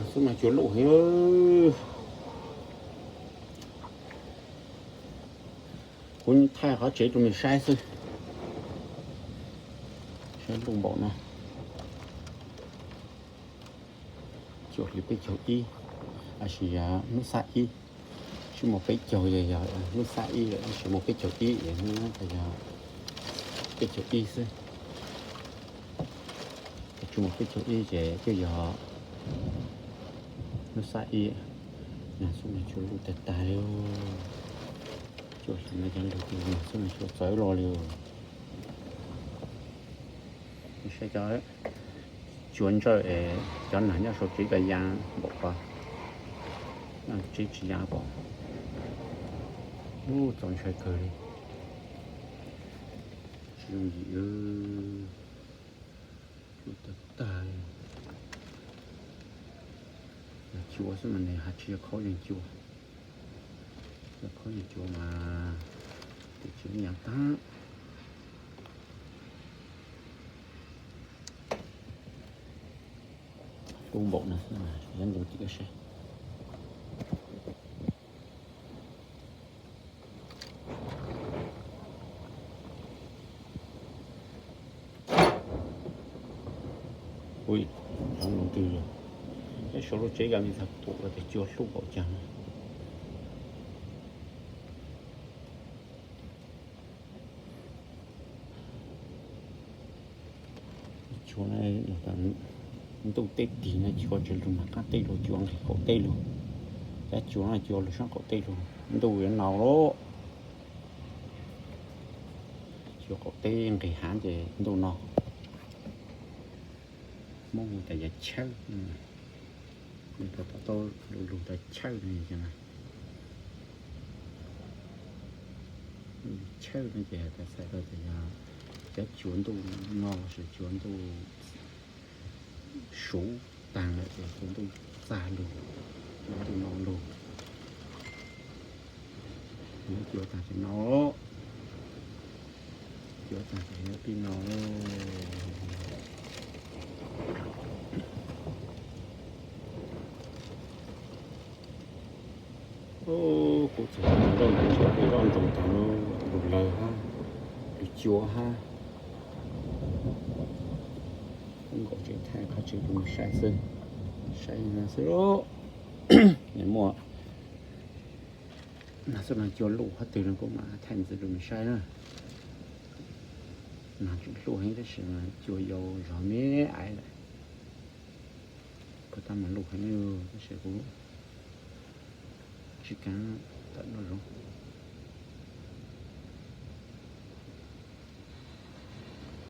Xub no cua luj heev. Kuv thaij qhov tsev rau mej saib xwb. Saib luj npaum no. Cua hli peb caug ib, tab sis yog hnub xab ib, tsis muaj peb caug, yog hnub xab ib lawm tab sis muaj peb caug ib, yog hnub no yog peb caug ib xwb. Tsis muaj peb caug ib ces twb yog hnub xab ib. Nag xub no cua luj tag tag li. Cua hli no cov lug twg nag xub no cua txawv los li. Saib cov cua ntsawj es cov nag nyob saum tsev koj ya npaum ko, tsev tsis ya pom. Ub, txaus ntshai kawg li. Tsis yooj yim. Cua tag tag. Yog cua xwb mas nws has tsis yog khaub yeej cua. Yog khaub yeej cua mas tes tsis ya tag. Luj npaum no xwb mas yuav ntu tim saib. Ui, cov ntoo twg, ib saum lub tsev koj me txhaj pum tias cua hlub npaum cas no. Cua no, ntuj teb tig no cua tsis lug nag qaab teb lug, cua nqis qaum teb lug. Cov cua no cua lug sab qaum teb lug, ntuj yuav no lawm. Cua qaum teb nqis hav ces ntuj no. Hmoob hu tas yog chawb, nws to taub lug tas chawb no. Chawb no ces tas xav tas yog cov cua ntuj no lossis cua ntuj suv taag lawm ces cua ntuj txag lug, cua ntuj no lug. Cua taag ces no, cua taag ces pib no. Kuv txog nroj ntawd ntshe peb zoj ntsoog tag no, lug lawg hab, lug cua hab. Kuv nkaum tsev thaij qhov tsev rau mej saib xwb, saib xwb. Muaj nag xwb no cua luj qhov twg no kuv mam thaij ntxiv rau mej saib na. Nag tseem luj heev tab sis mas cua yau zog me aiv lawm. Puag ta mas luj heev tab sis kuv tsis kaav tawm nroj zoo.